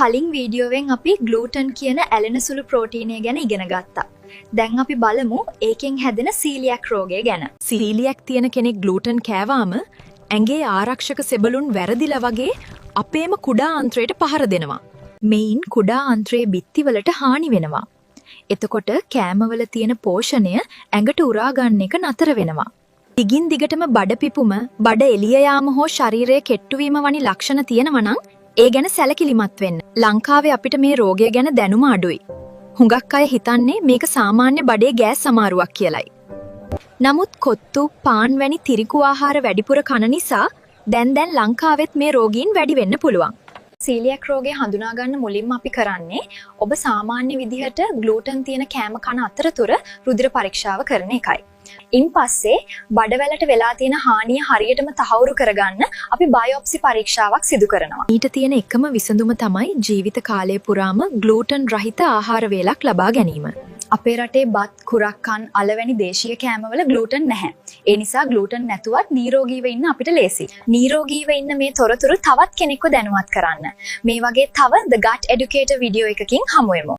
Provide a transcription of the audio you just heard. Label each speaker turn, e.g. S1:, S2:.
S1: කලින් වීඩියෝවෙන් අපි ග්ලූටන් කියන ඇලෙන සුළු ප්‍රෝටීනය ගැන ඉගෙන ගත්තා. දැන් අපි බලමු ඒකෙන් හැදෙන සීලියක් රෝගය ගැන.
S2: සීලියක් තියෙන කෙනෙක් ග්ලූටන් කෑවාම ඇඟේ ආරක්ෂක සෙබළුන් වැරදිලා වගේ අපේම කුඩා අන්ත්‍රයට පහර දෙනවා.
S1: මෙයින් කුඩා අන්ත්‍රයේ බිත්තිවලට හානි වෙනවා. එතකොට කෑමවල තියෙන පෝෂණය ඇඟට උරා ගන්න එක නතර වෙනවා. දිගින් දිගටම බඩ පිපුම, බඩ එළිය යාම හෝ ශරීරය කෙට්ටු වීම වැනි ලක්ෂණ තියෙනවා නම් ඒ ගැන සැලකිලිමත් වෙන්න. ලංකාවේ අපිට මේ රෝගය ගැන දැනුම අඩුයි. හුඟක් අය හිතන්නේ මේක සාමාන්‍ය බඩේ ගෑස් අමාරුවක් කියලයි. නමුත් කොත්තු, පාන් වැනි තිරිකු ආහාර වැඩිපුර කන නිසා දැන් දැන් ලංකාවෙත් මේ රෝගීන් වැඩි වෙන්න පුළුවන්. සීලියක් රෝගය හඳුනා ගන්න මුලින්ම අපි කරන්නේ ඔබ සාමාන්‍ය විදිහට ග්ලූටන් තියෙන කෑම කන අතරතුර රුධිර පරීක්ෂාව කරන එකයි. ඉන් පස්සේ බඩවැලට වෙලා තියෙන හානිය හරියටම තහවුරු කරගන්න අපි බයොප්සි පරීක්ෂාවක් සිදු කරනවා.
S2: මීට තියෙන එකම විසඳුම තමයි ජීවිත කාලය පුරාම ග්ලූටන් රහිත ආහාර වේලක් ලබා ගැනීම.
S1: අපේ රටේ බත්, කුරක්කන්, අල වැනි දේශීය කෑමවල ග්ලූටන් නැහැ. ඒ නිසා ග්ලූටන් නැතුවත් නිරෝගීව ඉන්න අපිට ලේසි. නිරෝගීව ඉන්න මේ තොරතුරු තවත් කෙනෙක්ව දැනුවත් කරන්න. මේ වගේ තව The Gut Educator video එකකින් හමු වෙමු.